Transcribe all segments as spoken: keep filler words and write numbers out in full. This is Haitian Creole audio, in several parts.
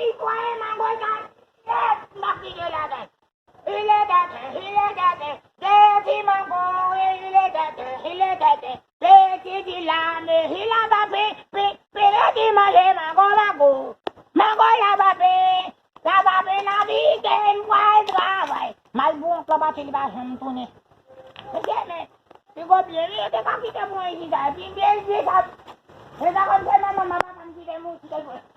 Li kwaye mango sa, yes, m ap kite ladan. Il est tête, il est tête, de ti mango, il est tête, il est tête, de ti ti lame, il a pa pi, pi, pi, de ti manje mango, mango. Mango la pa pi, la pa pi, nan vite, m pral travay. Malbon, papa, li pa janm tounen. Mesye, men, li go byen, wi, yo te ka kite mwen isit sa, epi byen, byen sa. Men sa konn fè manman m, papa m kite mwen isit.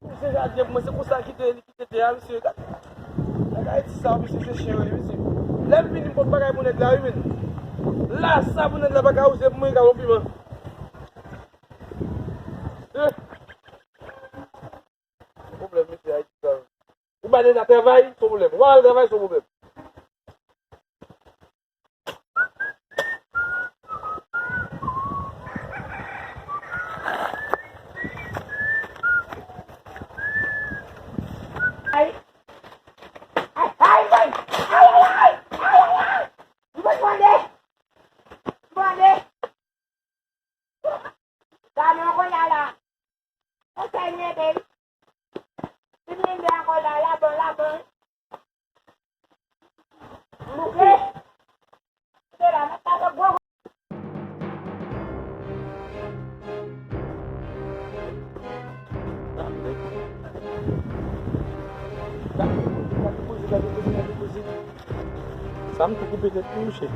Misye sa di mwen, se konsa kite li kite tè a, misye, gade. Nèg Ayiti sa, misye, se chen yo ye, misye. Lè m vini, m pot bagay pou nèg la, wi, men. La sa pou nèg la pa ka wouze pou mwen, ka yon piman. Eh. Pwoblèm, mesye, Ayiti sa. Ou pa deja travay, se yon pwoblèm. Ou pa al travay, se yon pwoblèm. Ay. Ay, ay, ay. Ay, ay, ay. Ay, ay, ay. Mwen mande. Mande. Sa non kounye a la. Ou sènye, baby. Li vin de ankò la, la bon, la bon. Mouke. Se la, mwen pa gwo. Gade, gade, gade, gade, gade. Sa m tou koupe tèt pou mouche.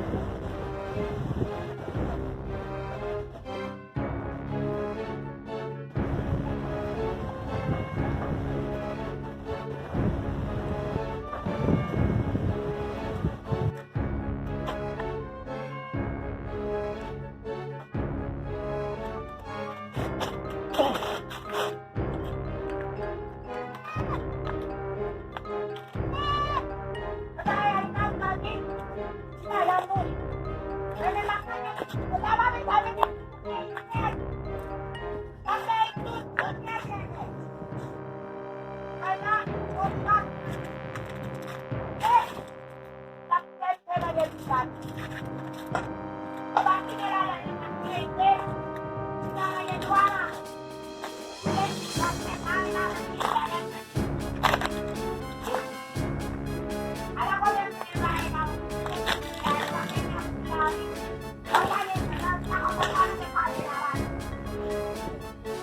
Ou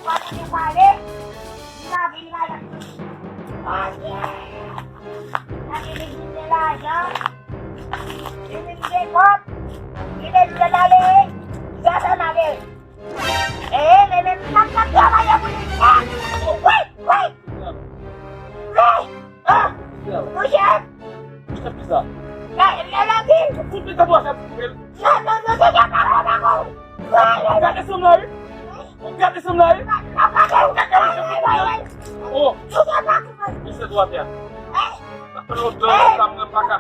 pa tande pale, li pa vin la, l ap touche. Paske, paske li vin gen lajan, li vin gen kòb, li vin gen ale, sa fè malere. E, men, men, m ap, m ap travay pou li. Wi, wi. Wi. Ah, monchè. Chèf ki sa? La, la, la, di. Tout pita dwa chèf. Non, non, non, non, non, non, non. Gade sanm la, wi. Gade sanm la, wi. Oh. Misye dwa tè. Sa fè lontan, sa m nan paka.